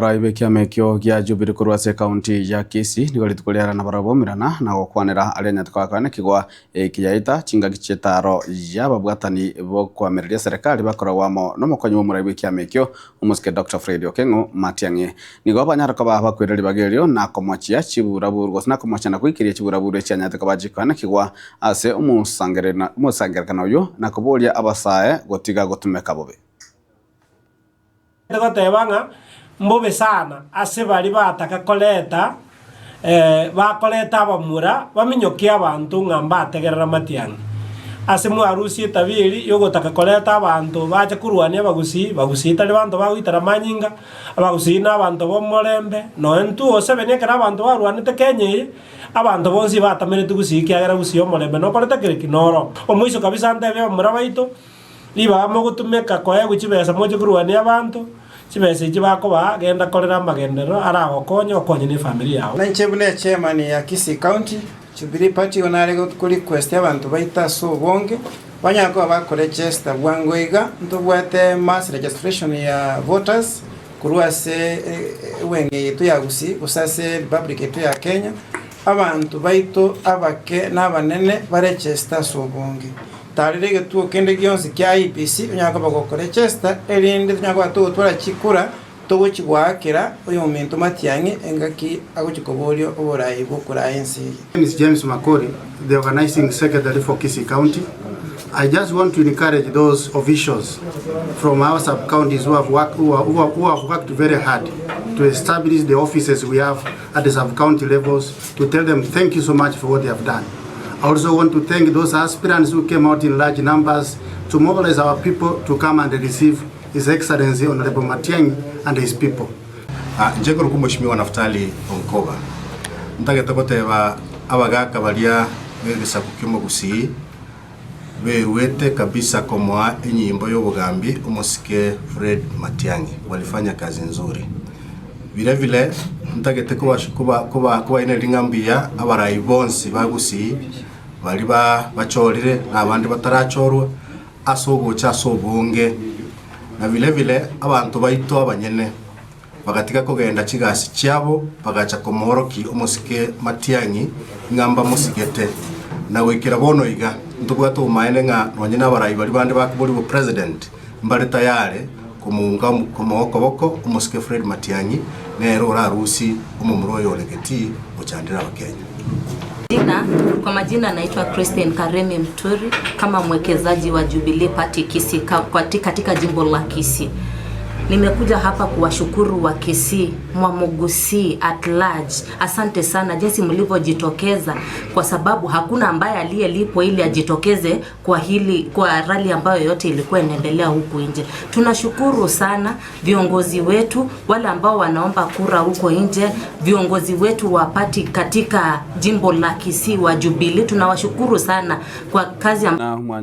Abarai b'ekiama ekio gia Jubilee korwa ase ekaunti ya Kisii nigo rituko riare nabarabwo baumerana na gokwanera aria nyatuko akoenekigwa ekiyaita chingaki chi'etaaro y'ababwatani b'okoamereria eserekari bakoragwa amo nomokonyi bw'omorai bw'ekiama ekio omosike Doctor Fred Okeng'o Matiang'i. Nigo banyare koba bakwire ribaga erio na komochia chiburaburu gose na komochia na goikeria chiburaburu echianyarete koba chikoenekigwa ase omosangererekano oyio na koboria abasae gotiga gotumeka bobe. Goteba ng'a mbobe sana ase baria bataka koreta bakoreta abamura baminyokie abanto ng'a mbategerera amatiang'i. Ase mwarusie etabia eria yogotaka koreta abanto bache korwania abagusii, bagusii tari banto bagoitera amanyinga, abagusii na abanto b'omorembe, nonya intwe osebeni ekero abanto barwanete Kenya eye, abanto bonsi batamereti gusii ekiagera gusii omorembe nokorete kere ki? Noro. Omoiso kabisa ntebie abamura baito. Ribaga mogotumeka koegwa chibesa moche korwania abanto, chibesa echi bakobaa, genda korera amagenderero aragokonye okonye ne efamiri yao. Na inche buna echairman ya Kisii County Jubilee Party igo nare ko request abanto baito ase obonge banyare koba bakoregester bwango iga ntobwate mass registration ya voters korwa ase ewing yaito ya Gusii gose ase republic yaito ya Kenya, abanto baito abake na abanene baregeste ase obonge. Tarera egetuo kende gionsi kia IEBC onyare koba gokorechesta, erinde tonyare koba togotwara chikura togochia goakera oyominto Matiang'i engaki agochia koboria oborai bw'okoraa ense eye. My name is James Makori, the organizing secretary for Kisii County. I just want to encourage those officials from our sub-counties who have worked, who, are, who, have, who have worked very hard to establish the offices we have at the sub-county levels to tell them thank you so much for what they have done. I also want to thank those aspirants who came out in large numbers to mobilize our people to come and receive His Excellency Honorable Matiang'i and his people. Inche nkorokwa Mweshimiwa Naftali Onkoba. Ntagete goteba abagaka baria b'egesaku ki'omogusii beruete kabisa komoa enyimbo y'obogambi omosike Fred Matiang'i walifanya kazi nzuri. Vile vile ntagete kobairaneria ng'a mbuya abarai bonsi ba Gusii baria bachorire na abande batarachorwa ase ogocha ase obonge, na vile vile abanto baito abanyene bagatiga kogenda chigasi chiabo bagacha komoorokia omosike Matiang'i ng'a mbamosigete. Na goikera bono iga ntobwate obomaene ng'a nonye nabarai baria bande bakoborigwa president mbare tayare komounga komoa okoboko omosike Fred Matiang'i nere orarusie omomura oyo ore getii gochandera abakenya. Jina, kwa majina naitwa Christine Karemi Mturi kama mwekezaji wa Jubilee Party Kisii katika jimbo la Kisii. Nimekuja hapa kuwashukuru wa Kisii, Mwamugusii at large. Asante sana jinsi mlivyojitokeza kwa sababu hakuna ambaye aliyelipwa ili ajitokeze kwa hili kwa rali ambayo yote ilikuwa inaendelea huku nje. Tunashukuru sana viongozi wetu wale ambao wanaomba kura huko nje, viongozi wetu wa party katika jimbo la Kisii wa Jubilee, tunawashukuru sana kwa kazi Na.